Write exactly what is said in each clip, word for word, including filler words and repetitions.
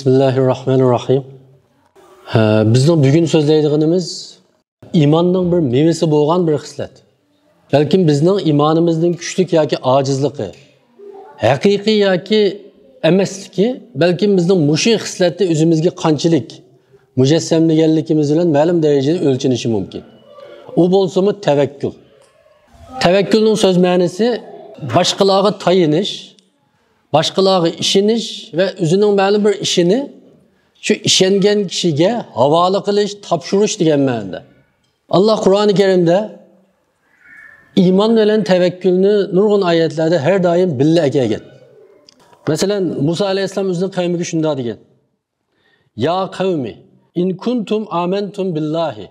بىسمىللاھىررەھمانىررەھىم. ھە، بىزنىڭ بۈگۈن سۆزلەيدىغىنىمىز ئىماننىڭ بىر مېۋىسى بولغان بىر خىسلەت. بەلكىم بىزنىڭ ئىمانىمىزنىڭ كۈچلۈك ياكى ئاجىزلىقى، ھەقىقىي ياكى ئەمەسلىكى، بەلكىم بىزنىڭ مۇشۇ خىسلەتنى ئۆزىمىزگە قانچىلىك مۇجەسسەملىگەنلىكىمىز بىلەن مەلۇم دەرىجىدە ئۆلچىنىشى مۇمكىن. ئۇ بولسىمۇ تەۋەككۈل. تەۋەككۈلنىڭ سۆز مەنىسى باشقىلارغا تايىنىش، باشقىلارغا ئىشىنىش ۋە ئۆزىنىڭ مەلۇم بىر ئىشىنى شۇ ئىشەنگەن كىشىگە ھاۋالە قىلىش، تاپشۇرۇش دېگەن مەنىدە. ئاللا قۇرئانى كەرىمدە ئىمان بىلەن تەۋەككۈلنى نۇرغۇن ئايەتلەردە ھەر دائىم بىللە ئەكەلگەن. مەسىلەن، مۇسا ئەلەيھىسسالام ئۆزىنىڭ قەۋمىگە شۇنداق دېگەن: يا قەۋمى، ئىن كۇنتۇم ئامەنتۇم بىللاھى،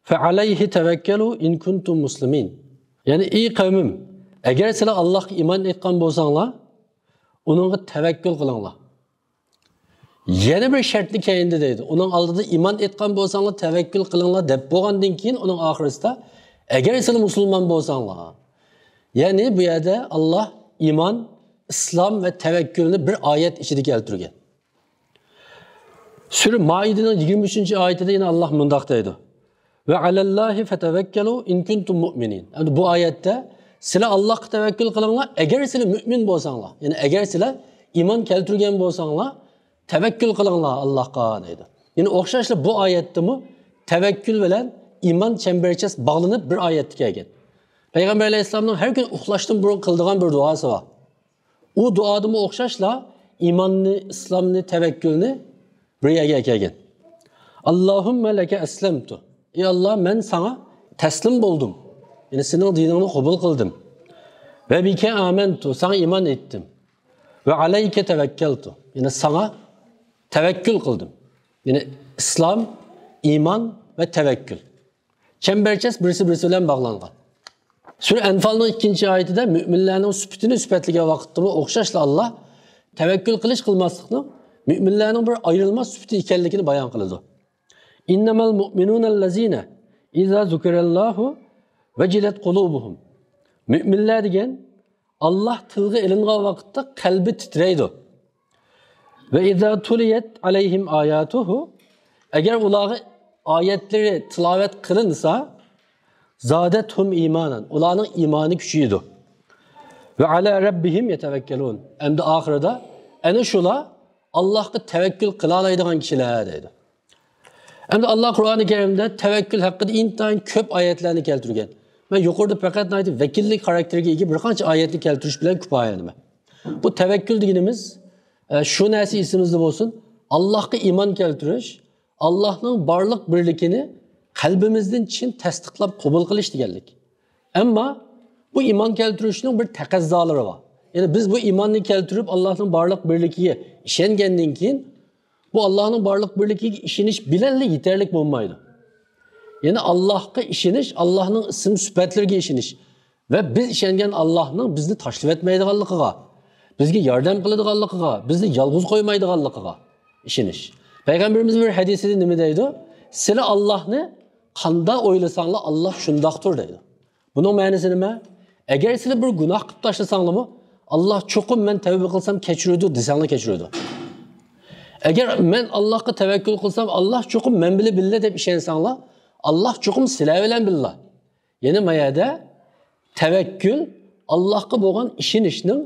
فەئەلەيھى تەۋەككەلۇ ئىن كۇنتۇم مۇسلىمىن. يەنى، ئى قەۋمىم، ئەگەر سىلەر ئاللاھقا ئىمان ئېيتقان بولساڭلار، ئۇنىڭغا تەۋەككۈل قىلىڭلار. يەنە بىر شەرتنى كەينىدە دەيدۇ. ئۇنىڭ ئالدىدا ئىمان ئېيتقان بولساڭلار، تەۋەككۈل قىلىڭلار دەپ بولغاندىن كېيىن، ئۇنىڭ ئاخىرىسىدا، ئەگەر سىلەر مۇسۇلمان بولساڭلار. يەنى بۇ يەردە ئاللا ئىمان، ئىسلام ۋە تەۋەككۈلنى بىر ئايەت ئىچىدە كەلتۈرگەن. سۈرە مائىدىنىڭ يىگىرمە ئۈچىنچى ئايىتىدە يەنە ئاللا مۇنداق دەيدۇ: ۋە ئەلەللاھى فەتەۋەككەلۇ ئىن كۇنتۇم مۇئمىنىن. ئەمدى بۇ ئايەتتە سىلەر ئاللاھقا تەۋەككۈل قىلىڭلار، ئەگەر سىلەر مۆمىن بولساڭلار، يەنى ئەگەر سىلەر ئىمان كەلتۈرگەن بولساڭلار، تەۋەككۈل قىلىڭلار ئاللاھقا دەيدۇ. يەنى ئوخشاشلا بۇ ئايەتتىمۇ تەۋەككۈل بىلەن ئىمان چەمبەرچاس باغلىنىپ بىر ئايەتتە كەلگەن. پەيغەمبەر ئەلەيھىسسالامنىڭ ھەر كۈنى ئۇخلاشتىن بۇرۇن قىلىدىغان بىر دۇئاسى بار. ئۇ دۇئادىمۇ ئوخشاشلا ئىماننى، ئىسلامنى، تەۋەككۈلنى بىر يەرگە ئەكەلگەن. ئاللاھۇممە لەكە ئەسلەمتۇ. ئى ئاللا، مەن ساڭا تەسلىم بولدۇم. يەنى سېنىڭ دىنىڭنى قوبۇل قىلدىم. ۋە بىكە ئامەنتۇ، ساڭا ئىمان ئېيتتىم. ۋە ئەلەيكە تەۋەككەلتۇ. يەنى ساڭا تەۋەككۈل قىلدىم. يەنى ئىسلام، ئىمان ۋە تەۋەككۈل. چەمبەرچاس بىرسى بىرسى بىلەن باغلانغان. سۈرە ئەنفالنىڭ ئىككىنچى ئايىتىدە مۆمىنلەرنىڭ سۈپىتىنى سۈپەتلىگەن ۋاقىتتىمۇ ئوخشاشلا ئاللا تەۋەككۈل قىلىش قىلماسلىقنىڭ مۆمىنلەرنىڭ بىر ئايرىلماس سۈپىتى ئىكەنلىكىنى بايان قىلىدۇ. ئىننەمەل مۇئمىنۇنەللەزىنە ئىزا زۇكىرەللاھۇ ۋەجىلەت قۇلۇبۇھۇم. مۆمىنلەر دېگەن ئاللا تىلغا ئېلىنغان ۋاقىتتا قەلبى تىترەيدۇ. ۋە ئىزا تۇلىيەت ئەلەيھىم ئاياتۇھۇ، ئەگەر ئۇلارغا ئايەتلىرى تىلاۋەت قىلىنسا، زادەتھۇم ئىمانەن، ئۇلارنىڭ ئىمانى كۈچىيىدۇ. ۋە ئەلا رەببىھىم يەتەۋەككەلۇن. ئەمدى ئاخىرىدا ئەنە شۇلار ئاللاھقا تەۋەككۈل قىلالايدىغان كىشىلەر دەيدۇ. ئەمدى ئاللا قۇرئانى كەرىمدە تەۋەككۈل ھەققىدە ئىنتايىن كۆپ ئايەتلەرنى كەلتۈرگەن. مەن يۇقىرىدا پەقەت ناھايىتى ۋەكىللىك خاراكتېرىگە ئىگە بىر قانچە ئايەتنى كەلتۈرۈش بىلەن كۇپايىلىنىمەن. بۇ تەۋەككۈل دېگىنىمىز، ئە، شۇ نەرسە ئېسىمىزدە بولسۇن، ئاللاھقا ئىمان كەلتۈرۈش، ئاللاھنىڭ بارلىق بىرلىكىنى قەلبىمىزدىن چىن تەستىقلاپ قوبۇل قىلىش دېگەنلىك. ئەمما بۇ ئىمان كەلتۈرۈشنىڭ بىر تەقەززالىرى بار. يەنى بىز بۇ ئىماننى كەلتۈرۈپ، ئاللاھنىڭ بارلىق بىرلىكىگە ئىشەنگەندىن كېيىن، بۇ ئاللاھنىڭ بارلىق بىرلىكىگە ئىشىنىش بىلەنلا يېتەرلىك بولمايدۇ. يەنى ئاللاھقا ئىشىنىش، ئاللاھنىڭ ئىسىم سۈپەتلىرىگە ئىشىنىش ۋە بىز ئىشەنگەن ئاللاھنىڭ بىزنى تاشلىۋەتمەيدىغانلىقىغا، بىزگە ياردەم قىلىدىغانلىقىغا، بىزنى يالغۇز قويمايدىغانلىقىغا ئىشىنىش. پەيغەمبىرىمىز بىر ھەدىسىدە نېمە دەيدۇ؟ سىلى ئاللاھنى قاندا ئويلىساڭلار، ئاللاھ شۇنداقتۇر دەيدۇ. بۇنىڭ مەنىسى نېمە؟ ئەگەر سىلى بىر گۇناھ قىلىپ تاشلىساڭلىمۇ، ئاللاھ چوقۇم مەن تەۋبە قىلسام كەچۈرىدۇ دېسەڭلار كەچۈرىدۇ. ئەگەر مەن ئاللاھقا تەۋەككۈل قىلسام، ئاللاھ چوقۇم مەن بىلەن بىللە دەپ ئىشەنسەڭلار، ئاللاھ چوقۇم سىلەر بىلەن بىللە. يەنى ما يەردە تەۋەككۈل ئاللاھقا بولغان ئىشىنىشنىڭ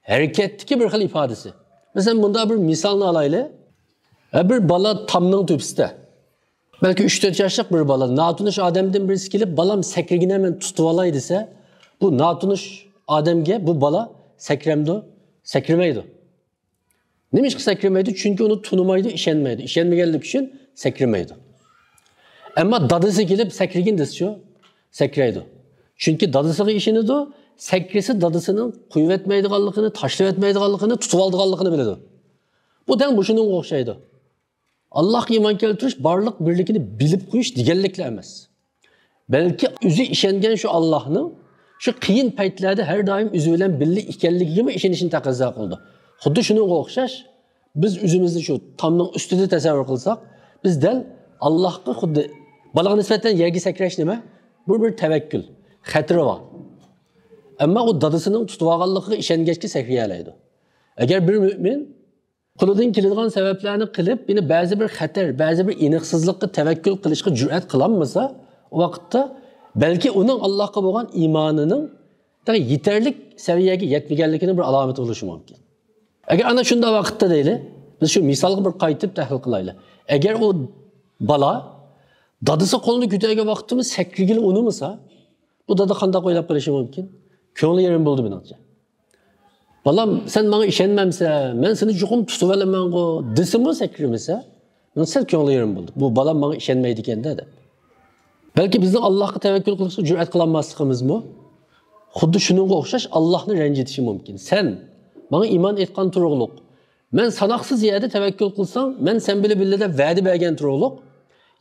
ھەرىكەتتىكى بىر خىل ئىپادىسى. مەسىلەن، بۇندا بىر مىسالنى ئالايلى. ھە، بىر بالا تامنىڭ تۆپىسىدە. بەلكى ئۈچ تۆت ياشلىق بىر بالا. ناتونۇش ئادەمدىن بىرسى كېلىپ، بالام سەكرىگىنە مەن تۇتۇۋالاي دېسە، بۇ ناتونۇش ئادەمگە بۇ بالا سەكرەمدۇ؟ سەكرىمەيدۇ. نېمىشقا سەكرىمەيدۇ؟ چۈنكى ئۇنى تونۇمايدۇ، ئىشەنمەيدۇ. ئىشەنمىگەنلىكى ئۈچۈن سەكرىمەيدۇ. ئەمما دادىسى كېلىپ سەكرىگىن دېسىچۇ؟ سەكرەيدۇ. چۈنكى دادىسىغا ئىشىنىدۇ، سەكرىسە دادىسىنىڭ قويۇۋەتمەيدىغانلىقىنى، تاشلىۋەتمەيدىغانلىقىنى، تۇتۇۋالىدىغانلىقىنى بىلىدۇ. بۇ دەل مۇشۇنىڭغا ئوخشايدۇ. ئاللاھقا ئىمان كەلتۈرۈش بارلىق بىرلىكىنى بىلىپ قويۇش دېگەنلىكلا ئەمەس. بەلكى ئۆزى ئىشەنگەن شۇ ئاللاھنىڭ شۇ قىيىن پەيتلەردە ھەر دائىم ئۆزى بىلەن بىللە ئىكەنلىكىگىمۇ ئىشىنىشنى تەقەززا قىلىدۇ. خۇددى شۇنىڭغا ئوخشاش، بىز ئۆزىمىزنى شۇ تامنىڭ ئۈستىدە تەسەۋۋۇر قىلساق، بىز دەل ئاللاھقا خۇددى بالىغا نىسبەتەن يەرگە سەكرەش نېمە؟ بۇ بىر تەۋەككۈل، خەتىرى بار. ئەمما ئۇ دادىسىنىڭ تۇتۇۋالغانلىقىغا ئىشەنگەچكە سەكرىيەلەيدۇ. ئەگەر بىر مۆمىن قولىدىن كېلىدىغان سەۋەبلەرنى قىلىپ، يەنە بەزى بىر خەتەر، بەزى بىر ئېنىقسىزلىققا تەۋەككۈل قىلىشقا جۈرئەت قىلالمىسا، ئۇ ۋاقىتتا بەلكى ئۇنىڭ ئاللاھقا بولغان ئىمانىنىڭ يېتەرلىك سەۋىيەگە يەتمىگەنلىكىنىڭ بىر ئالامىتى بولۇشى مۇمكىن. ئەگەر ئانا شۇنداق ۋاقىتتا دەيلى، بىز شۇ مىسالغا بىر قايتىپ تەھلىل قىلايلى. ئەگەر ئۇ بالا دادىسى قولىنى كۆتەرگەن ۋاقىتتىمۇ سەكرىگىلى ئۇنىمىسا، بۇ دادا قانداق ئويلاپ قېلىشى مۇمكىن؟ كۆڭلى يېرىم بولدى مېنىڭچە. بالام، سەن ماڭا ئىشەنمەمسەن، مەن سېنى چوقۇم تۇتۇۋالىمەنغۇ دېسىمۇ سەكرىمىسە، مېنىڭ سەل كۆڭلى يېرىم بولدى. بۇ بالام ماڭا ئىشەنمەيدىكەن-دە دەپ. بەلكى بىزنىڭ ئاللاھقا تەۋەككۈل قىلىشقا جۈرئەت قىلالماسلىقىمىزمۇ خۇددى شۇنىڭغا ئوخشاش ئاللاھنى رەنجىتىشى مۇمكىن. سەن ماڭا ئىمان ئېيتقان تۇرۇقلۇق، مەن ساناقسىز يەردە تەۋەككۈل قىلساڭ، مەن سەن بىلەن بىللە دەپ ۋەدە بەرگەن تۇرۇقلۇق،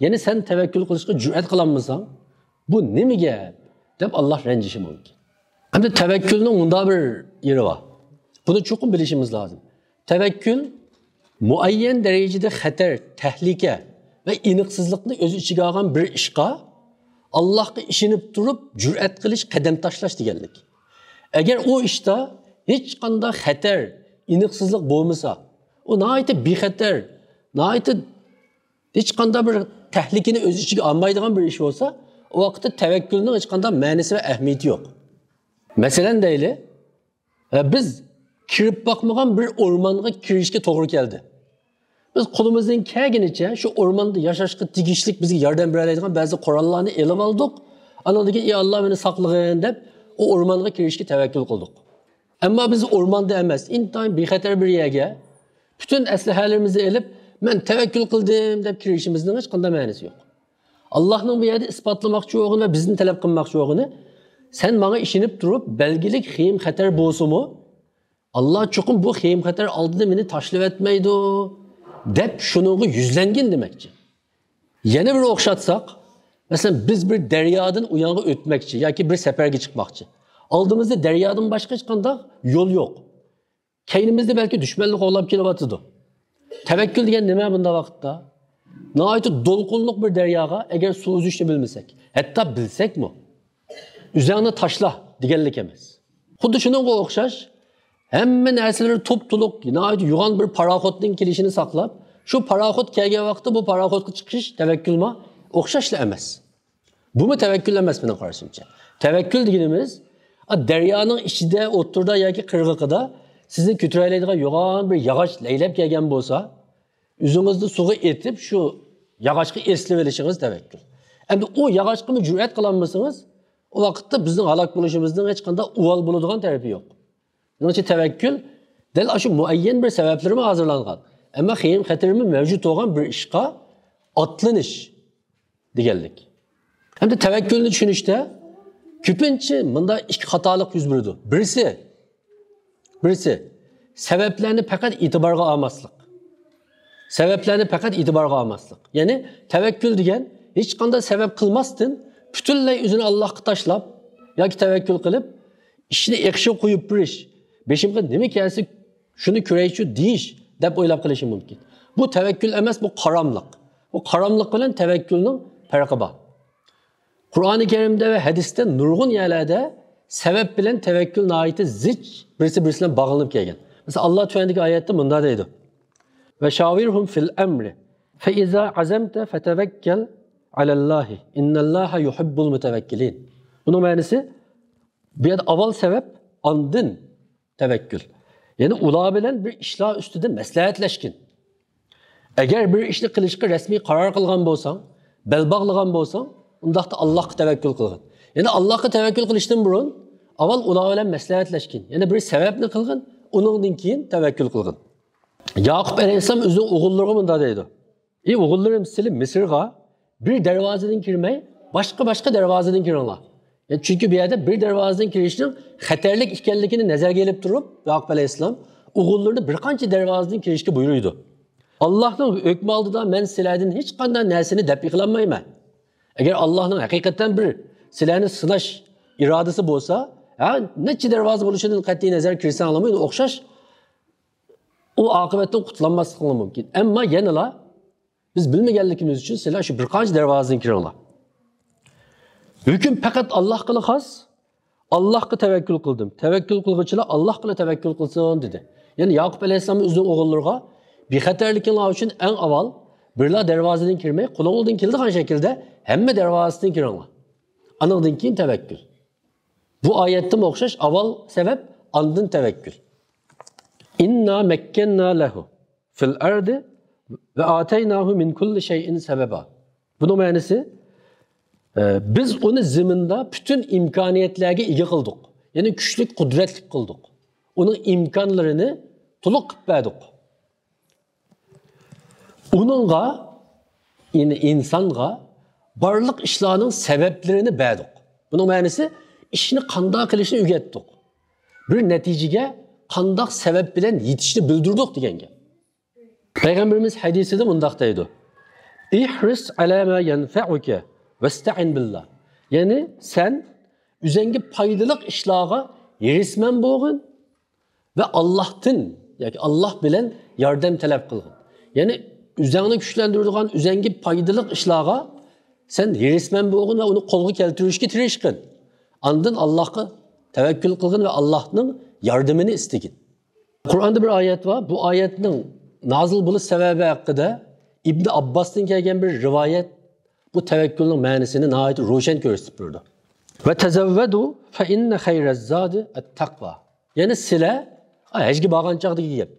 يەنى سەن تەۋەككۈل قىلىشقا جۈرئەت قىلالمىساڭ، بۇ نېمە گەپ؟ دەپ ئاللاھ رەنجىشى مۇمكىن. ئەمدى تەۋەككۈلنىڭ مۇنداق بىر يېرى بار. بۇنى چوقۇم بىلىشىمىز لازىم. تەۋەككۈل مۇئەييەن دەرىجىدە خەتەر، تەھلىكە ۋە ئېنىقسىزلىقنى ئۆز ئىچىگە ئالغان بىر ئىشقا ئاللاھقا ئىشىنىپ تۇرۇپ جۈرئەت قىلىش، قەدەم تاشلاش دېگەنلىك. ئەگەر ئۇ ئىشتا ھېچقانداق خەتەر، ئېنىقسىزلىق بولمىسا، ئۇ ناھايىتى بىخەتەر، ناھايىتى ھېچقانداق بىر تەھلىكىنى ئۆز ئىچىگە ئالمايدىغان بىر ئىش بولسا، ئۇ ۋاقىتتا تەۋەككۈلنىڭ ھېچقانداق مەنىسى ۋە ئەھمىيىتى يوق. مەسىلەن دەيلى، ئە، بىز كىرىپ باقمىغان بىر ئورمانغا كىرىشكە توغرا كەلدى. بىز قولىمىزدىن كەلگىنىچە شۇ ئورماندا ياشاشقا تېگىشلىك بىزگە ياردەم بېرەلەيدىغان بەزى قوراللارنى ئېلىپ ئالدۇق. ئانىڭدىن كېيىن، ئى ئاللاھ، مېنى ساقلىغىن دەپ، ئۇ ئورمانغا كىرىشكە تەۋەككۈل قىلدۇق. ئەمما بىز ئورماندا ئەمەس، ئىنتايىن بىخەتەر بىر يەرگە پۈتۈن ئەسلىھەلىرىمىزنى ئېلىپ، مەن تەۋەككۈل قىلدىم دەپ كىرىشىمىزنىڭ ھېچقانداق مەنىسى يوق. ئاللاھنىڭ بۇ يەردە ئىسپاتلىماقچى بولغىنى ۋە بىزدىن تەلەپ قىلماقچى بولغىنى، سەن ماڭا ئىشىنىپ تۇرۇپ، بەلگىلىك خېيىم خەتەر بولسىمۇ، ئاللاھ چوقۇم بۇ خېيىم خەتەر ئالدىدا مېنى تاشلىۋەتمەيدۇ دەپ شۇنىڭغا يۈزلەنگىن دېمەكچى. يەنە بىر ئوخشاتساق، مەسىلەن، بىز بىر دەريادىن ئۇ يانغا ئۆتمەكچى ياكى بىر سەپەرگە چىقماقچى. ئالدىمىزدا دەريادىن باشقا ھېچقانداق يول يوق. كەينىمىزدە بەلكى دۈشمەنلەر قوغلاپ كېلىۋاتىدۇ. تەۋەككۈل دېگەن نېمە بۇنداق ۋاقىتتا؟ ناھايىتى دولقۇنلۇق بىر دەرياغا، ئەگەر سۇ ئۈزۈشنى بىلمىسەك، ھەتتا بىلسەكمۇ، ئۆزەڭنى تاشلا دېگەنلىك ئەمەس. خۇددى شۇنىڭغا ئوخشاش، ھەممە نەرسىلىرى توپتولۇق، ناھايىتى يوغان بىر پاراخوتنىڭ كېلىشىنى ساقلاپ، شۇ پاراخوت كەلگەن ۋاقىتتا بۇ پاراخوتقا چىقىش تەۋەككۈلمۇ؟ ئوخشاشلا ئەمەس. بۇمۇ تەۋەككۈل ئەمەس مېنىڭ قارىشىمچە. تەۋەككۈل دېگىنىمىز، ئا، دەريانىڭ ئىچىدە، ئوتتۇرىدا ياكى قىرغىقىدا سىزنى كۆتۈرەلەيدىغان يوغان بىر ياغاچ لەيلەپ كەلگەن بولسا، ئۆزىڭىزنى سۇغا ئېتىپ، شۇ ياغاچقا ئېسىلىۋېلىشىڭىز تەۋەككۈل. ئەمدى ئۇ ياغاچقىمۇ جۈرئەت قىلالمىسىڭىز، ئۇ ۋاقىتتا بىزنىڭ ھالاك بولۇشىمىزنىڭ ھېچقانداق ئۇۋال بولىدىغان تەرىپى يوق. مېنىڭچە، تەۋەككۈل دەل ئاشۇ مۇئەييەن بىر سەۋەبلىرىمۇ ھازىرلانغان، ئەمما خېيىم خەتىرىمۇ مەۋجۇت بولغان بىر ئىشقا ئاتلىنىش دېگەنلىك. ئەمدى تەۋەككۈلنى چۈشىنىشتە كۆپىنچە مۇنداق ئىككى خاتالىق يۈز بېرىدۇ. بىرسى، بىرسى، سەۋەبلەرنى پەقەت ئېتىبارغا ئالماسلىق. سەۋەبلەرنى پەقەت ئېتىبارغا ئالماسلىق. يەنى تەۋەككۈل دېگەن ھېچقانداق سەۋەب قىلماستىن، پۈتۈنلەي ئۆزىنى ئاللاھقا تاشلاپ ياكى تەۋەككۈل قىلىپ، ئىشنى ئېقىشىغا قويۇپ بېرىش، بېشىمغا نېمە كەلسە شۇنى كۆرەيچۇ دېيىش دەپ ئويلاپ قېلىشى مۇمكىن. بۇ تەۋەككۈل ئەمەس، بۇ قاراملىق. بۇ قاراملىق بىلەن تەۋەككۈلنىڭ پەرقى بار. قۇرئانى كەرىمدە ۋە ھەدىستە نۇرغۇن يەرلەردە سەۋەب بىلەن تەۋەككۈل ناھايىتى زىچ، بىرسى بىرسى بىلەن باغلىنىپ كەلگەن. مەسىلەن، ئاللا تۆۋەندىكى ئايەتتە مۇنداق دەيدۇ: «ۋە شاۋىرھۇم فىل ئەمرى، فەئىزا ئەزەمتە فەتەۋەككەل ئەلەللاھى، ئىننەللاھە يۇھىببۇل مۇتەۋەككىلىن.» بۇنىڭ مەنىسى، بۇ يەردە ئاۋۋال سەۋەب، ئاندىن تەۋەككۈل. يەنى ئۇلار بىلەن بىر ئىشلار ئۈستىدە مەسلىھەتلەشكىن. ئەگەر بىر ئىشنى قىلىشقا رەسمىي قارار قىلغان بولساڭ، بەل باغلىغان بولساڭ، ئۇنداقتا ئاللاھقا تەۋەككۈل قىلغىن. يەنى ئاللاھقا تەۋەككۈل قىلىشتىن بۇرۇن ئاۋۋال ئۇلار بىلەن مەسلىھەتلەشكىن. يەنى بىر سەۋەبنى قىلغىن، ئۇنىڭدىن كېيىن تەۋەككۈل قىلغىن. ياقۇپ ئەلەيھىسسالام ئۆزىنىڭ ئوغۇللىرىغا مۇنداق دەيدۇ: «ئى ئوغۇللىرىم، سىلى مىسىرغا بىر دەرۋازىدىن كىرمەي، باشقا-باشقا دەرۋازىدىن كىرىڭلار.» يەنى چۈنكى بۇ يەردە بىر دەرۋازىدىن كىرىشنىڭ خەتەرلىك ئىكەنلىكىنى نەزەرگە ئېلىپ تۇرۇپ، ياقۇپ ئەلەيھىسسالام ئوغۇللىرىنى بىر قانچە دەرۋازىدىن كىرىشكە بۇيرۇيدۇ. «ئاللاھنىڭ ھۆكمى ئالدىدا مەن سىلەردىن ھېچقانداق نەرسىنى دەپئى قىلالمايمەن. ئەگەر ئاللاھنىڭ ھەقىقەتەن بىر سىلەرنى سىناش ئىرادىسى بولسا، ھە، نەچچە دەرۋازا بولۇشىدىن قەتئىي نەزەر كىرسەڭلارمۇ ئوخشاش، ئۇ ئاقىۋەتتىن قۇتۇلالماسلىقىڭلار مۇمكىن. ئەمما يەنىلا بىز بىلمىگەنلىكىمىز ئۈچۈن سىلەر شۇ بىر قانچە دەرۋازىدىن كىرىڭلار. ھۆكۈم پەقەت ئاللاھقىلا خاس. ئاللاھقا تەۋەككۈل قىلدىم. تەۋەككۈل قىلغۇچىلار ئاللاھقىلا تەۋەككۈل قىلسۇن» دېدى. يەنى ياقۇپ ئەلەيھىسسالام ئۆزىنىڭ ئوغۇللىرىغا بىخەتەرلىكىڭلار ئۈچۈن ئەڭ ئاۋۋال بىرلا دەرۋازىدىن كىرمەي، قولۇڭدىن كېلىدىغان شەكىلدە ھەممە دەرۋازىسىدىن كىرىڭلار. ئانىڭدىن كېيىن تەۋەككۈل. بۇ ئايەتتىمۇ ئوخشاش، ئاۋۋال سەۋەب، ئاندىن تەۋەككۈل. «إنا مكنا له في الأرض وآتيناه من كل شيء سببا». بۇنىڭ مەنىسى، ئە، بىز ئۇنى زېمىندا پۈتۈن ئىمكانىيەتلەرگە ئىگە قىلدۇق. يەنى كۈچلۈك، قۇدرەتلىك قىلدۇق. ئۇنىڭ ئىمكانلىرىنى تولۇق قىلىپ بەردۇق. ئۇنىڭغا، يەنى ئىنسانغا بارلىق ئىشلارنىڭ سەۋەبلىرىنى بەردۇق. بۇنىڭ مەنىسى، ئىشنى قانداق قىلىشنى ئۆگەتتۇق. بىر نەتىجىگە قانداق سەۋەب بىلەن يېتىشنى بىلدۈردۇق دېگەن گەپ. پەيغەمبىرىمىز ھەدىسىدە مۇنداق دەيدۇ: «احرص على ما ينفعك واستعن بالله». يەنى سەن ئۆزەڭگە پايدىلىق ئىشلارغا ھېرىسمەن بولغىن ۋە ئاللاھتىن، ياكى ئاللاھ بىلەن ياردەم تەلەپ قىلغىن. يەنى ئۆزەڭنى كۈچلەندۈرىدىغان، ئۆزەڭگە پايدىلىق ئىشلارغا سەن ھېرىسمەن بولغىن ۋە ئۇنى قولغا كەلتۈرۈشكە تىرىشقىن. ئاندىن ئاللاھقا تەۋەككۈل قىلغىن ۋە ئاللاھنىڭ ياردىمىنى ئىستىگىن. قۇرئاندا بىر ئايەت بار. بۇ ئايەتنىڭ نازىل بولۇش سەۋەبى ھەققىدە ئىبنى ئابباستىن كەلگەن بىر رىۋايەت بۇ تەۋەككۈلنىڭ مەنىسىنى ناھايىتى روشەن كۆرسىتىپ بېرىدۇ. «وتزودوا فإن خير الزاد التقوى». يەنى سىلەر، ئا، ھەجگە بارغان چاغدىكى گەپ.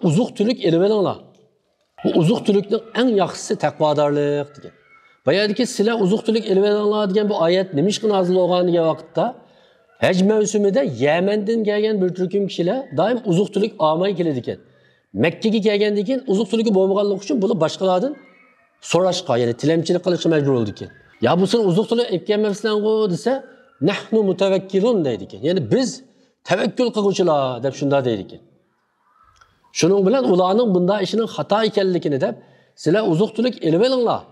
ئوزۇق-تۈلۈك ئېلىۋېلىڭلار. بۇ ئوزۇق-تۈلۈكنىڭ ئەڭ ياخشىسى تەقۋادارلىق دېگەن. بايادىكى «سىلەر ئوزۇق-تۈلۈك ئېلىۋېلىڭلار» دېگەن بۇ ئايەت نېمىشقا نازىل بولغان دېگەن ۋاقىتتا، ھەج مەۋسۇمىدا يەمەندىن كەلگەن بىر تۈركۈم كىشىلەر دائىم ئوزۇق-تۈلۈك ئالماي كېلىدىكەن. مەككىگە كەلگەندىن كېيىن ئوزۇق-تۈلۈكى بولمىغانلىقى ئۈچۈن بۇلار باشقىلاردىن سوراشقا، يەنى تىلەمچىلىك قىلىشقا مەجبۇر بولىدىكەن. «يا بۇ سىلەر ئوزۇق-تۈلۈك ئېلىپ كەلمەپسىلەرغۇ؟» دېسە، «نحن متوكلون» دەيدىكەن. يەنى «بىز تەۋەككۈل قىلغۇچىلار» دەپ شۇنداق دەيدىكەن. شۇنىڭ بىلەن ئۇلارنىڭ بۇنداق ئىشىنىڭ خاتا ئىكەنلىكىنى دەپ، «سىلەر ئوزۇق-تۈلۈك ئېلىۋېلىڭلار»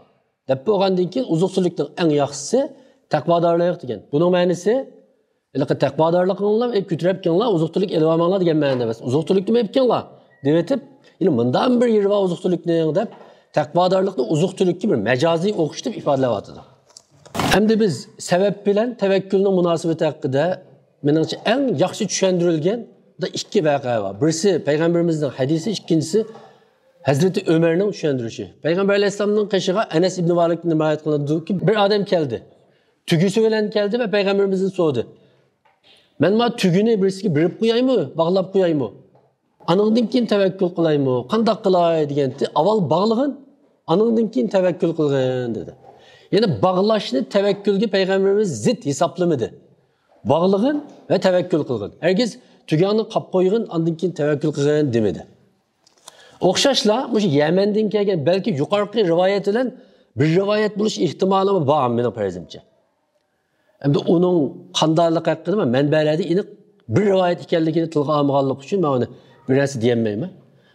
دەپ بولغاندىن كېيىن، ئوزۇق-تۈلۈكنىڭ ئەڭ ياخشىسى تەقۋادارلىق دېگەن. بۇنىڭ مەنىسى، ھېلىقى تەقۋادارلىقىڭلار، ئېلىپ كۆتۈرۈپ كېلىڭلار، ئوزۇق-تۈلۈك ئېلىۋالماڭلار دېگەن مەنىدە ئەمەس. «ئوزۇق-تۈلۈكنىمۇ ئېلىپ كېلىڭلار» دەۋېتىپ، يەنە مۇنداق بىر يېرى بار ئوزۇق-تۈلۈكنىڭ دەپ، تەقۋادارلىقنى ئوزۇق-تۈلۈككە بىر مەجازىي ئوخشىتىپ ئىپادىلەۋاتىدۇ. ئەمدى بىز سەۋەب بىلەن تەۋەككۈلنىڭ مۇناسىۋىتى ھەققىدە، مېنىڭچە، ئەڭ ياخشى چۈشەندۈرۈلگەن بىر ئىككى ۋەقە بار. بىرسى پەيغەمبىرىمىزنىڭ ھەدىسى، ئىككىنچىسى ھەزرىتى ئۆمەرنىڭ چۈشەندۈرۈشى. پەيغەمبەر ئەلەيھىسسالامنىڭ قېشىغا، ئەنەس ئىبنى مالىكتىن رىۋايەت قىلىنىدۇكى، بىر ئادەم كەلدى. تۆگىسى بىلەن كەلدى ۋە پەيغەمبىرىمىزدىن سورىدى: «مەن مانا تۆگىنى بىرسىگە بېرىپ قويايمۇ، باغلاپ قويايمۇ؟ ئانىڭدىن كېيىن تەۋەككۈل قىلايمۇ؟ قانداق قىلاي؟» دېگەنتى، «ئاۋۋال باغلىغىن، ئانىڭدىن كېيىن تەۋەككۈل قىلغىن» دېدى. يەنى باغلاشنى تەۋەككۈلگە پەيغەمبىرىمىز زىت ھېسابلىمىدى. «باغلىغىن ۋە تەۋەككۈل قىلغىن. ھەرگىز تۆگەڭنى قاپ قويغىن، ئاندىن كېيىن تەۋەككۈل قىلغىن» دېمىدى. ئوخشاشلا، مۇشۇ يەمەندىن كەلگەن، بەلكى يۇقىرىقى رىۋايەت بىلەن بىر رىۋايەت بولۇش ئېھتىمالىمۇ بار، مېنىڭ پەرىزىمچە. ئەمدى ئۇنىڭ قانداقلىقى ھەققىدە مەنبەلەردە ئېنىق بىر رىۋايەت ئىكەنلىكىنى تىلغا ئالمىغانلىقى ئۈچۈن مەن ئۇنى بىر نەرسە دېيەلمەيمەن.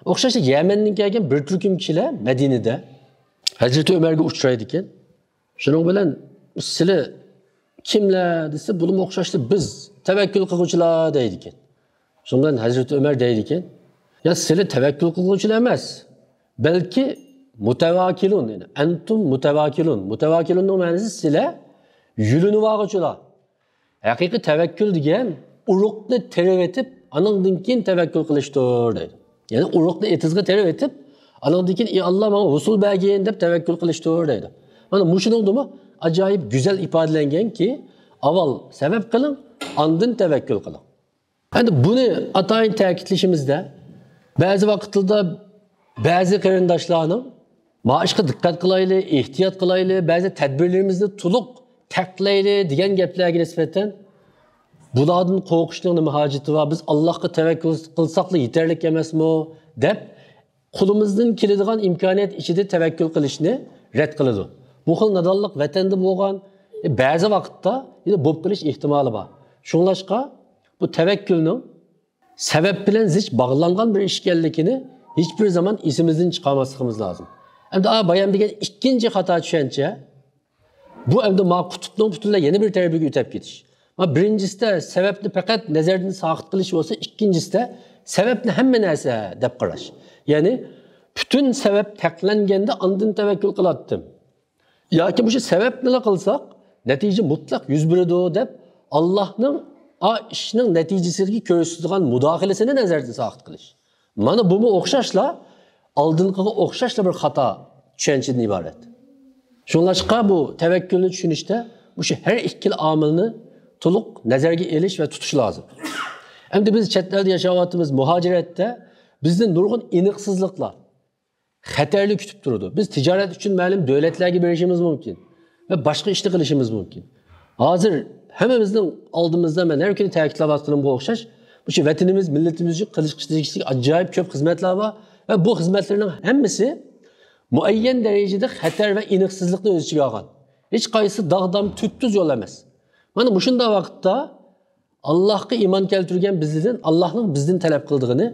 ئوخشاشلا يەمەندىن كەلگەن بىر تۈركۈم كىشىلەر مەدىنىدە ھەزرىتى ئۆمەرگە ئۇچرايدىكەن. شۇنىڭ بىلەن «سىلى كىملەر؟» دېسە، بۇلىمۇ ئوخشاشلا «بىز تەۋەككۈل قىلغۇچىلار» دەيدىكەن. شۇنىڭ بىلەن ھەزرىتى ئۆمەر دەيدىكەن: «يا، سىلى تەۋەككۈل قىلغۇچىلار ئەمەس، بەلكى مۇتەۋاكىلۇن، يەنى ئەنتۇم مۇتەۋاكىلۇن.» مۇتەۋاكىلۇننىڭ مەنىسى سىلە يۈلۈنۈۋالغۇچىلار. ھەقىقىي تەۋەككۈل دېگەن ئۇرۇقنى تېرىۋېتىپ، ئانىڭدىن كېيىن تەۋەككۈل قىلىشتۇر دەيدۇ. يەنى ئۇرۇقنى ئېتىزغا تېرىۋېتىپ، ئانىڭدىن كېيىن «ئى ئاللا، ماڭا ھوسۇل بەرگىن» دەپ تەۋەككۈل قىلىشتۇر دەيدۇ. مانا مۇشۇنىڭدىمۇ ئاجايىپ گۈزەل ئىپادىلەنگەنكى، «ئاۋۋال سەۋەب قىلىڭ، ئاندىن تەۋەككۈل قىلىڭ.» ئەمدى بۇنى ئاتايىن تەكىتلىشىمىزدە، بەزى ۋاقىتلاردا بەزى قېرىنداشلارنىڭ «ما ئىشقا دىققەت قىلايلى، ئېھتىيات قىلايلى، بەزى تەدبىرلىرىمىزنى تولۇق تەقلەيلى» دېگەن گەپلەرگە نىسبەتەن، «بۇلاردىن قورقۇشنىڭ نېمە ھاجىتى بار؟ بىز ئاللاھقا تەۋەككۈل قىلساقلا يېتەرلىك ئەمەسمۇ؟» دەپ، قولىمىزدىن كېلىدىغان ئىمكانىيەت ئىچىدە تەۋەككۈل قىلىشنى رەت قىلىدۇ. بۇ خىل نادانلىق ۋەتەندە بولغان، بەزى ۋاقىتتا يەنە بولۇپ قېلىش ئېھتىمالى بار. شۇڭلاشقا بۇ تەۋەككۈلنىڭ سەۋەب بىلەن زىچ باغلانغان بىر ئىش ئىكەنلىكىنى ھېچبىر زامان ئېسىمىزدىن چىقارماسلىقىمىز لازىم. ئەمدى، ئا، بايام دېگەن ئىككىنچى خاتا چۈشەنچە، بۇ ئەمدى ما قۇتۇپنىڭ پۈتۈنلەي يەنە بىر تەرىپىگە ئۆتۈپ كېتىش. ما بىرىنچىسىدە سەۋەبنى پەقەت نەزەردىن ساقىت قىلىش بولسا، ئىككىنچىسىدە سەۋەبنى ھەممە نەرسە دەپ قاراش. يەنى پۈتۈن سەۋەب تەقلەنگەندە ئاندىن تەۋەككۈل قىلاتتىم. ياكى مۇشۇ سەۋەبنىلا قىلساق، نەتىجە مۇتلەق يۈز بېرىدۇ دەپ، ئاللاھنىڭ ئا ئىشنىڭ نەتىجىسىگە كۆرسىتىدىغان مۇداخىلىسىنى نەزەردىن ساقىت قىلىش. مانا بۇمۇ ئوخشاشلا، ئالدىنقىغا ئوخشاشلا بىر خاتا چۈشەنچىدىن ئىبارەت. شۇڭلاشقا بۇ تەۋەككۈلنى چۈشىنىشتە مۇشۇ ھەر ئىككىلا ئامىلنى تولۇق نەزەرگە ئېلىش ۋە تۇتۇش لازىم. ئەمدى بىز چەت ئەلدە ياشاۋاتىمىز، مۇھاجىرەتتە بىزنى نۇرغۇن ئېنىقسىزلىقلار، خەتەرلىك كۈتۈپ تۇرىدۇ. بىز تىجارەت ئۈچۈن مەلۇم دۆلەتلەرگە بېرىشىمىز مۇمكىن ۋە باشقا ئىشنى قىلىشىمىز مۇمكىن. ھازىر ھەممىمىزنىڭ ئالدىمىزدا، مەن ھەر كۈنى تەكىتلەۋاتقىنىمغا ئوخشاش، مۇشۇ ۋەتىنىمىز، مىللىتىمىز ئۈچۈن قىلىشقا تېگىشلىك ئاجايىپ كۆپ خىزمەتلەر بار ۋە بۇ خىزمەتلەرنىڭ ھەممىسى مۇئەييەن دەرىجىدە خەتەر ۋە ئېنىقسىزلىقنى ئۆز ئىچىگە ئالغان. ھېچقايسىسى داغدام، تۈپتۈز يول ئەمەس. مانا مۇشۇنداق ۋاقىتتا ئاللاھقا ئىمان كەلتۈرگەن بىزدىن ئاللاھنىڭ بىزدىن تەلەپ قىلىدىغىنى،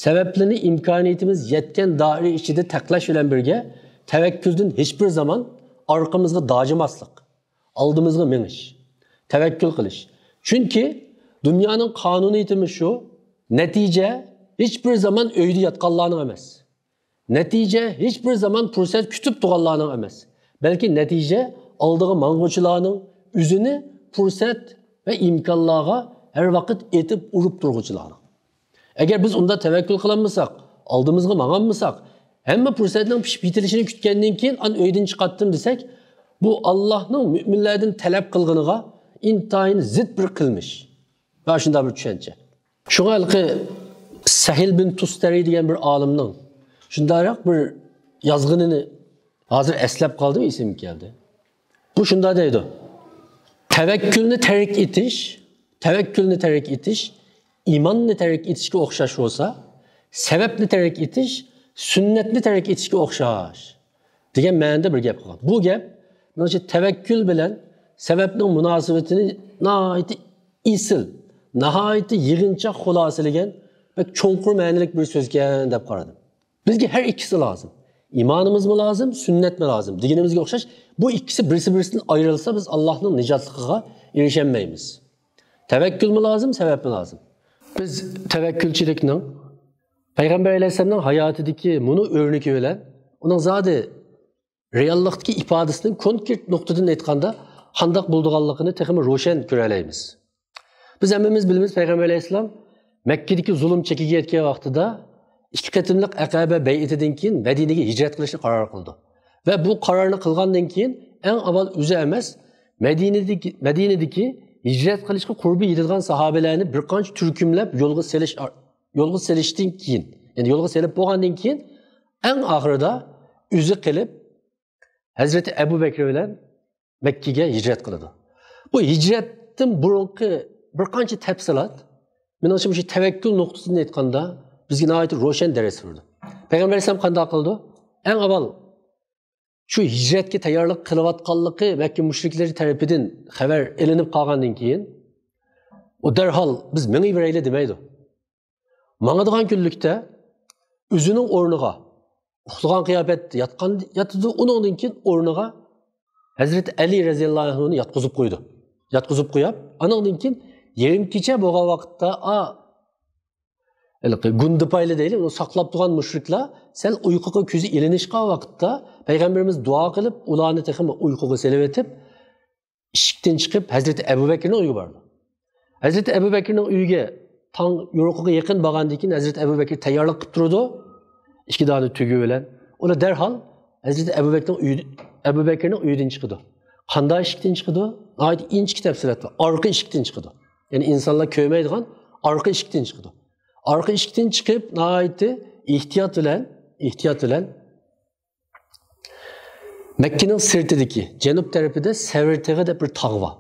سەۋەبلىرىنى ئىمكانىيىتىمىز يەتكەن دائىرە ئىچىدە تەقلەش بىلەن بىرگە، تەۋەككۈلدىن ھېچبىر زامان ئارقىمىزغا داجىماسلىق، ئالدىمىزغا مېڭىش، تەۋەككۈل قىلىش. چۈنكى دۇنيانىڭ قانۇنىيىتىمۇ شۇ، نەتىجە ھېچبىر زامان ئۆيدە ياتقانلارنىڭ ئەمەس. نەتىجە ھېچبىر زامان پۇرسەت كۈتۈپ تۇرغانلارنىڭ ئەمەس، بەلكى نەتىجە ئالدىغا ماڭغۇچىلارنىڭ، ئۆزىنى پۇرسەت ۋە ئىمكانلارغا ھەر ۋاقىت ئېتىپ ئۇرۇپ تۇرغۇچىلارنىڭ. ئەگەر بىز ئۇنداق تەۋەككۈل قىلالمىساق، ئالدىمىزغا ماڭالمىساق، ھەممە پۇرسەتنىڭ پىشىپ يېتىلىشىنى كۈتكەندىن كېيىن، ئان ئۆيدىن چىقاتتىم دېسەك، بۇ ئاللاھنىڭ مۆمىنلەردىن تەلەپ قىلغىنىغا ئىنتايىن زىت بىر قىلمىش. ۋە شۇنداق بىر چۈشەنچە. شۇڭا ھېلىقى سەھىل بىن تۇستەرى دېگەن بىر ئالىمنىڭ شۇنداقراق بىر يازغىنىنى ھازىر ئەسلەپ قالدىم، ئېسىمگە كەلدى. بۇ شۇنداق دەيدۇ: تەۋەككۈلنى تەرك ئېتىش، تەۋەككۈلنى تەرك ئېتىش ئىماننى تەرك ئېتىشكە ئوخشاش بولسا، سەۋەبنى تەرك ئېتىش سۈننەتنى تەرك ئېتىشكە ئوخشاش، دېگەن مەنىدە بىر گەپ قىلغان. بۇ گەپ، مېنىڭچە، تەۋەككۈل بىلەن سەۋەبنىڭ مۇناسىۋىتىنى ناھايىتى ئېسىل، ناھايىتى يىغىنچاق خۇلاسىلىگەن بەك چوڭقۇر مەنىلىك بىر سۆزكەن دەپ قارىدىم. بىزگە ھەر ئىككىسى لازىم. ئىمانىمىزمۇ لازىم، سۈننەتمۇ لازىم. دېگىنىمىزگە ئوخشاش، بۇ ئىككىسى بىرسى-بىرسىدىن ئايرىلسا، بىز ئاللاھنىڭ نىجاتلىقىغا ئېرىشەلمەيمىز. تەۋەككۈلمۇ لازىم، سەۋەبمۇ لازىم. بىز تەۋەككۈلچىلىكنىڭ پەيغەمبەر ئەلەيھىسسالامنىڭ ھاياتىدىكى مۇنۇ ئۆرنىكى بىلەن ئۇنىڭ زادى رېئاللىقتىكى ئىپادىسىنىڭ كونكرېت نۇقتىدىن ئېيتقاندا قانداق بولىدىغانلىقىنى تېخىمۇ روشەن كۆرەلەيمىز. بىز ھەممىمىز بىلىمىز، پەيغەمبەر ئەلەيھىسسالام مەككىدىكى زۇلۇم چېكىگە يەتكەن ۋاقتىدا ئىككى قېتىملىق ئەقەبە بەيئىتىدىن كېيىن مەدىنىگە ھىجرەت قىلىشنى قارار قىلىدۇ. ۋە بۇ قارارنى قىلغاندىن كېيىن ئەڭ ئاۋۋال ئۆزى ئەمەس، مەدىنىدىكى، مەدىنىدىكى ھىجرەت قىلىشقا قۇربى يېتىدىغان ساھابىلەرنى بىر قانچە تۈركۈملەپ يولغا سېلىش، يولغا سېلىشتىن كېيىن، يەنى يولغا سېلىپ بولغاندىن كېيىن، ئەڭ ئاخىرىدا ئۆزى قېلىپ، ھەزرىتى ئەبۇ بەكرى بىلەن مەككىگە ھىجرەت قىلىدۇ. بۇ ھىجرەتتىن بۇرۇنقى بىر قانچە تەپسىلات، مېنىڭچە، مۇشۇ تەۋەككۈل نۇقتىسىدىن ئېيتقاندا، بىزگە ناھايىتى روشەن دەرس بېرىدۇ. پەيغەمبەر ئەلەيھىسسالام قانداق قىلىدۇ؟ ئەڭ ئاۋۋال شۇ ھىجرەتكە تەييارلىق قىلىۋاتقانلىقى مەككە مۇشرىكلىرى تەرىپىدىن خەۋەر ئېلىنىپ قالغاندىن كېيىن، ئۇ دەرھال «بىز مېڭىۋېرەيلى» دېمەيدۇ. ماڭىدىغان كۈنلۈكتە ئۆزىنىڭ ئورنىغا، ئۇخلىغان قىياپەتتە ياتقان، ياتىدۇ. ئۇنىڭدىن كېيىن ئورنىغا ھەزرىتى ئەلى رەزىياللاھۇ ئەنھۇنى ياتقۇزۇپ قويىدۇ. ياتقۇزۇپ قويۇپ، ئانىڭدىن كېيىن يېرىم كېچە بولغان ۋاقىتتا، ئا، ھېلىقى گۇندىپايلى دەيلى، ئۇنى ساقلاپ تۇرغان مۇشرىكلار سەل ئۇيقۇغا كۆزى ئىلىنىشقان ۋاقىتتا پەيغەمبىرىمىز دۇئا قىلىپ، ئۇلارنى تېخىمۇ ئۇيقۇغا سېلىۋېتىپ، ئىشىكتىن چىقىپ، ھەزرىتى ئەبۇ بەكرىنىڭ ئۆيىگە بارىدۇ. ھەزرىتى ئەبۇ بەكرىنىڭ ئۆيىگە تاڭ يورۇقىغا يېقىن بارغاندىن كېيىن، ھەزرىتى ئەبۇ بەكرى تەييارلىق قىلىپ تۇرىدۇ. ئىككى دانە تۆگە بىلەن. ئۇلار دەرھال ھەزرىتى ئەبۇ بەكرىنىڭ ئۆيى-، ئەبۇ بەكرىنىڭ ئۆيىدىن چىقىدۇ. قانداق ئىشىكتىن چىقىدۇ؟ ناھايىتى ئىنچىكە تەپسىلات بار. ئارقا ئىشىكتىن چىقىدۇ. يەنى ئىنسانلار كۆرمەيدىغان ئارقا ئىشىكتىن چىقىدۇ. ئارقا ئىشىكتىن چىقىپ، ناھايىتى ئېھتىيات بىلەن، ئېھتىيات بىلەن مەككىنىڭ سىرتىدىكى، جەنۇب تەرىپىدە سەۋر تېغى دەپ بىر تاغ بار.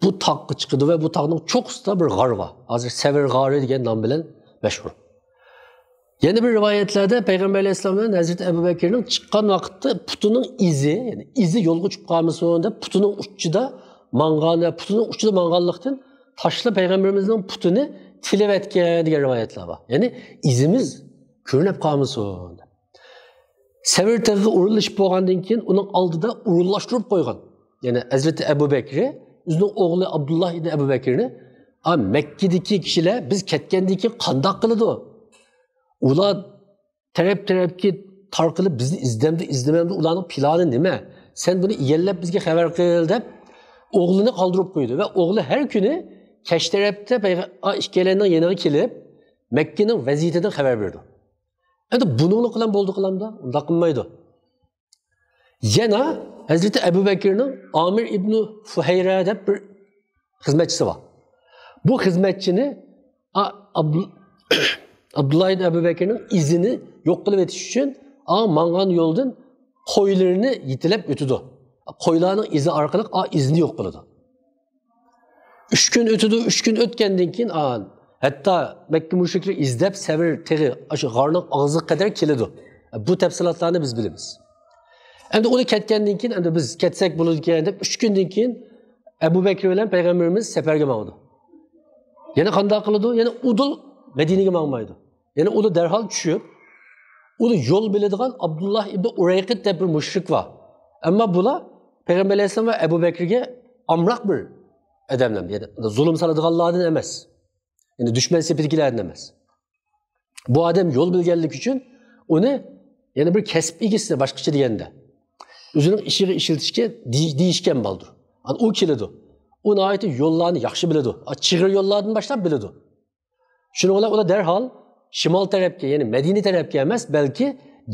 بۇ تاغقا چىقىدۇ ۋە بۇ تاغنىڭ چوققىسىدا بىر غار بار. ھازىر سەۋر غارى دېگەن نام بىلەن مەشھۇر. يەنە بىر رىۋايەتلەردە پەيغەمبەر ئەلەيھىسسالام بىلەن ھەزرىتى ئەبۇ بەكرىنىڭ چىققان ۋاقىتتا پۇتىنىڭ ئىزى، يەنى ئىزى يولغا چۈشۈپ قالمىسۇن دەپ، پۇتىنىڭ ئۇچىدا ماڭغان ۋە پۇتىنىڭ ئۇچىدا ماڭغانلىقتىن، تاشلا پەيغەمبىرىمىزنىڭ پۇتىنى تىلىۋەتكەن دېگەن رىۋايەتلەر بار. يەنى ئىزىمىز كۆرۈنۈپ قالمىسۇن دەپ. سەۋر تېغىغا ئورۇنلىشىپ بولغاندىن كېيىن، ئۇنىڭ ئالدىدا ئورۇنلاشتۇرۇپ قويغان، يەنى ھەزرىتى ئەبۇ بەكرى، ئۆزىنىڭ ئوغلى ئابدۇللا ئىبنى ئەبۇ بەكرىنى، ئا، مەككىدىكى كىشىلەر بىز كەتكەندىن كېيىن قانداق قىلىدۇ؟ ئۇلار تەرەپ-تەرەپكە تارقىلىپ، بىزنى ئىزدەمدۇ، ئىزدىمەمدۇ، ئۇلارنىڭ پىلانى نېمە؟ سەن بۇنى ئىگىلەپ بىزگە خەۋەر قىل، دەپ ئوغلىنى قالدۇرۇپ قويدى. ۋە ئوغلى ھەر كۈنى كەچ تەرەپتە پەيغە-، ئا، ئىككىيلەننىڭ يېنىغا كېلىپ، مەككىنىڭ ۋەزىيىتىدىن خەۋەر بېرىدۇ. ئەمدى بۇنىڭلىق بىلەن بولدى قىلامدا؟ ئۇنداق قىلمايدۇ. يەنە ھەزرىتى ئەبۇ بەكرىنىڭ ئامىر ئىبنى فۇھەيرە دەپ بىر خىزمەتچىسى بار. بۇ خىزمەتچىنى ئا-، ئابدۇ-، ئابدۇللا ئىبن ئەبۇ بەكرىنىڭ ئىزىنى يوق قىلىپ ئېتىش ئۈچۈن ئا ماڭغان يولدىن قويلىرىنى يېتىلەپ ئۆتىدۇ. قويلارنىڭ ئىزى ئارقىلىق ئا ئىزنى يوق قىلىدۇ. ئۈچ كۈن ئۆتىدۇ، ئۈچ كۈن ئۆتكەندىن كېيىن، ئا، ھەتتا مەككە مۇشرىكلىرى ئىزدەپ سەۋر تېغى، ئاشۇ غارنىڭ ئاغزىغا قەدەر كېلىدۇ. بۇ تەپسىلاتلارنى بىز بىلىمىز. ئەمدى ئۇلار كەتكەندىن كېيىن، ئەمدى بىز كەتسەك بولىدىكەن دەپ، ئۈچ كۈندىن كېيىن ئەبۇ بەكرى بىلەن پەيغەمبىرىمىز سەپەرگە ماڭىدۇ. يەنە قانداق قىلىدۇ؟ يەنە ئۇدۇل مەدىنىگە ماڭمايدۇ. يەنە ئۇلار دەرھال چۈشۈپ، ئۇلار يول بىلىدىغان ئابدۇللا ئىبن ئۇرەيقىت دەپ بىر مۇشرىك بار. ئەمما بۇلار پەيغەمبەر ئەلەيھىسسالام ۋە ئەبۇ بەكرىگە ئامراق بىر ئادەملەر، يەنى زۇلۇم سالىدىغانلاردىن ئەمەس. يەنى دۈشمەن سېپىدىكىلەردىن ئەمەس. بۇ ئادەم يول بىلگەنلىكى ئۈچۈن ئۇنى يەنە بىر كەسىپ ئىگىسى، باشقىچە دېگەندە، ئۆزىنىڭ ئىشىغا ئىشلىتىشكە دېي-، دېيىشكەن بالدۇر. ئۇ كېلىدۇ. ئۇ ناھايىتى يوللارنى ياخشى بىلىدۇ. چىغىر يوللاردىن باشلاپ بىلىدۇ. شۇنىڭ بىلەن ئۇلار دەرھال شىمال تەرەپكە، يەنى مەدىنە تەرەپكە ئەمەس، بەلكى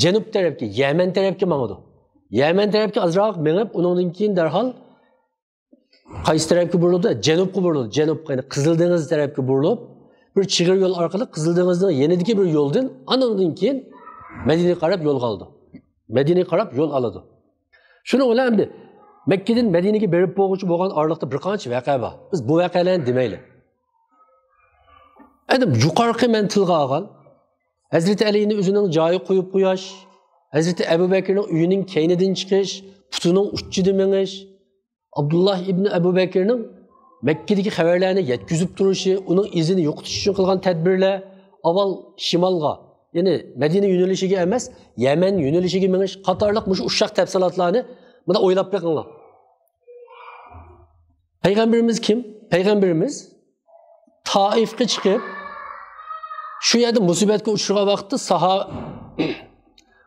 جەنۇب تەرەپكە، يەمەن تەرەپكە ماڭىدۇ. يەمەن تەرەپكە ئازراق مېڭىپ، ئۇنىڭدىن كېيىن دەرھال قايسى تەرەپكە بۇرۇلىدۇ؟ جەنۇبقا بۇرۇلىدۇ. جەنۇب، يەنى قىزىل دېڭىز تەرەپكە بۇرۇلۇپ، بىر چىغىر يول ئارقىلىق قىزىل دېڭىزنىڭ يېنىدىكى بىر يولدىن، ئانىڭدىن كېيىن مەدىنىگە قاراپ يولغا ئالىدۇ. مەدىنىگە قاراپ يول ئالىدۇ. شۇنىڭ بىلەن ئەمدى مەككىدىن مەدىنىگە بېرىپ بولغۇچە بولغان ئارىلىقتا بىر قانچە ۋەقە بار. بىز بۇ ۋەقەلەرنى دېمەيلى. ئەمدى يۇقىرىقى مەن تىلغا ئالغان ھەزرىتى ئەلىنى ئۆزىنىڭ جايىغا قويۇپ قويۇش، ھەزرىتى ئەبۇ بەكرىنىڭ ئۆيىنىڭ كەينىدىن چىقىش، پۇتىنىڭ ئۇچىدا مېڭىش، ئابدۇللا ئىبنى ئەبۇ بەكرىنىڭ مەككىدىكى خەۋەرلەرنى يەتكۈزۈپ تۇرۇشى، ئۇنىڭ ئىزىنى يوقىتىش ئۈچۈن قىلغان تەدبىرلەر، ئاۋۋال شىمالغا، يەنى مەدىنە يۆنىلىشىگە ئەمەس، يەمەن يۆنىلىشىگە مېڭىش قاتارلىق مۇشۇ ئۇششاق تەپسىلاتلارنى مانا ئويلاپ بېقىڭلار. پەيغەمبىرىمىز كىم؟ پەيغەمبىرىمىز تائىفقا چىقىپ، شۇ يەردە مۇسىبەتكە ئۇچرىغان ۋاقىتتا ساھا-،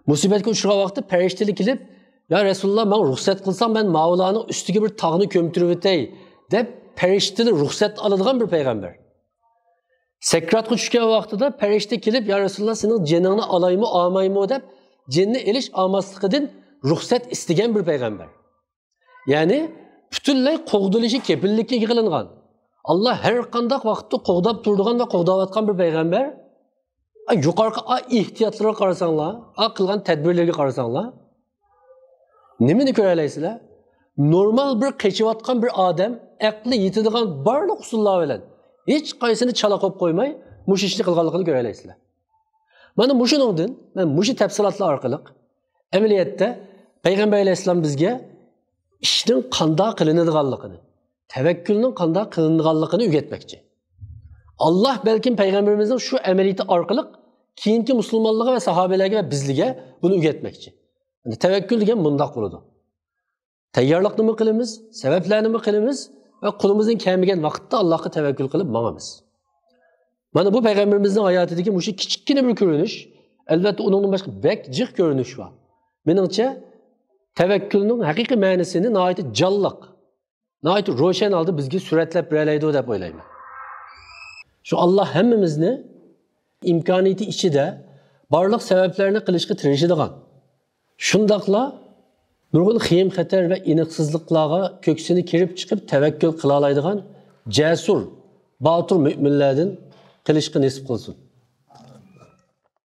مۇسىبەتكە ئۇچرىغان ۋاقىتتا پەرىشتىلەر كېلىپ، «يا رەسۇلاللا، ماڭا رۇخسەت قىلساڭ، مەن ماۋۇلارنىڭ ئۈستىگە بىر تاغنى كۆمتۈرۈۋېتەي» دەپ پەرىشتىلەر رۇخسەت ئالىدىغان بىر پەيغەمبەر. سەكراتقا چۈشكەن ۋاقتىدا پەرىشتە كېلىپ، «يا رەسۇلاللا، سېنىڭ جېنىڭنى ئالايمۇ، ئالمايمۇ؟» دەپ جېنىنى ئېلىش ئالماسلىقىدىن رۇخسەت ئىستىگەن بىر پەيغەمبەر. يەنى پۈتۈنلەي قوغدىلىشى كېپىللىككە ئېلىنغان. ئاللا ھەر قانداق ۋاقىتتا قوغداپ تۇرىدىغان ۋە قوغداۋاتقان بىر پەيغەمبەر. ئا، يۇقىرىقى ئا ئېھتىياتلىرىغا قارىساڭلار، ئا قىلغان تەدبىرلىرىگە قارىساڭلار، نېمىنى كۆرەلەيسىلەر؟ نورمال بىر قېچىۋاتقان بىر ئادەم ئەقلى يېتىدىغان بارلىق ئۇسۇللار بىلەن ھېچقايسىنى چالا قويۇپ قويماي مۇشۇ ئىشنى قىلغانلىقىنى كۆرەلەيسىلەر. مانا مۇشۇنىڭدىن، مانا مۇشۇ تەپسىلاتلار ئارقىلىق ئەمەلىيەتتە پەيغەمبەر ئەلەيھىسسالام بىزگە ئىشنىڭ قانداق قىلىنىدىغانلىقىنى، تەۋەككۈلنىڭ قانداق قىلىنىدىغانلىقىنى ئۆگەتمەكچى. ئاللا بەلكىم پەيغەمبىرىمىزنىڭ شۇ ئەمەلىيىتى ئارقىلىق كېيىنكى مۇسۇلمانلارغا ۋە ساھابىلەرگە ۋە بىزلىگە بۇنى ئۆگەتمەكچى. يەنى تەۋەككۈل دېگەن مۇنداق بولىدۇ. تەييارلىقنىمۇ قىلىمىز، سەۋەبلەرنىمۇ قىلىمىز ۋە قولىمىزدىن كەلمىگەن ۋاقىتتا ئاللاغا تەۋەككۈل قىلىپ ماڭىمىز. مانا بۇ پەيغەمبىرىمىزنىڭ ھاياتىدىكى مۇشۇ كىچىككىنە بىر كۆرۈنۈش، ئەلۋەتتە ئۇنىڭدىن باشقا بەك جىق كۆرۈنۈش بار. مېنىڭچە، تەۋەككۈلنىڭ ھەقىقىي مەنىسىنى ناھايىتى جانلىق، ناھايىتى روشەن ھالدا بىزگە سۈرەتلەپ بېرەلەيدۇ دەپ ئويلايمەن. شۇ ئاللا ھەممىمىزنى ئىمكانىيىتى ئىچىدە بارلىق سەۋەبلەرنى قىلىشقا تىرىشىدىغان، شۇنداقلا نۇرغۇن خېيىم خەتەر ۋە ئېنىقسىزلىقلارغا كۆكسىنى كېرىپ چىقىپ تەۋەككۈل قىلالايدىغان جەسۇر، باتۇر مۆمىنلەردىن قىلىشقا نېسىپ قىلسۇن.